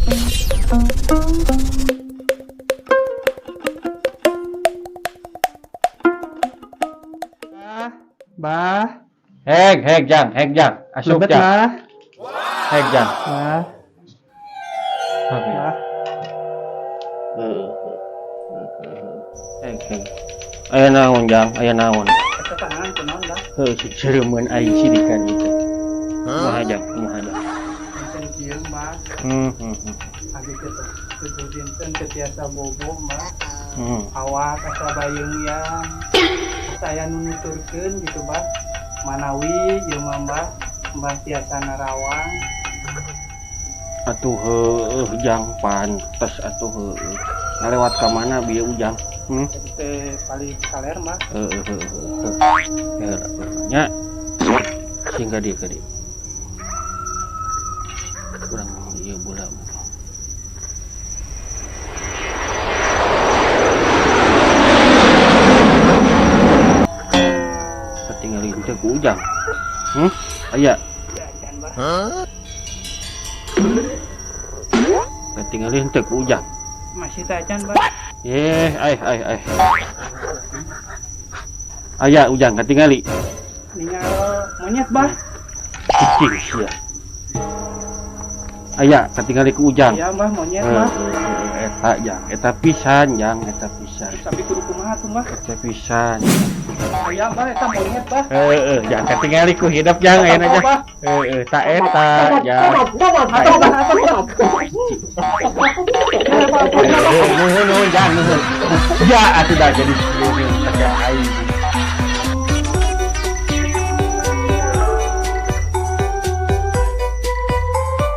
Bah, bah, Heg, heg jang, heg jang. Asup lebet jang. Bah, Heg jang. Bah, bah. Heeh. Heg, heg. Aya naon jang, aya naon. Eta tangan kunaon, Bah? Heuh, sireumeun aing sirikan itu. Kumaha jang, kumaha jang. Dinten kieu, Bah. Abi teh tujuh dinten teu tiasa bobo, Bah. Awak asa bayeung-yang. Asa aya nu nuturkeun gitu, Bah. Manawi ieu mah, Mbah, Mbah tiasa narawang. Atuh heueuh jang, pantes atuh heueuh. Ngalewat ka mana bieu Ujang? Hmm? Jadi teh paling kaler, Mbah. Heeh heeh heeh. Heula nya. Sing ka dieu ka dieu. Urang ieu bola. Katingali teh ku Ujang. Hmm? Aya. Acan, Bah. Katingali teh ku Ujang. Masih teh acan, Bah. Eh, ai ai ai. Aya Ujang katingali. Ningal monyet, Bah. Cicing sia. Aya katingali ku Ujang. Iya, Mbah, monyet, Bah. Eta jang, eta pisan jang, eta pisan. Tapi kudu kumaha tuh, Mbah? Eta pisan. Aya, Mbah, eta monyet, Bah. Heeh, jang katingali ku hidep jang ayeuna jang. Bah. Heeh, ta eta jang. Atau, Bah, atau, Bah. Nuhun nuhun jang nuhun. Ya atuh dah jadi sieun ka aing.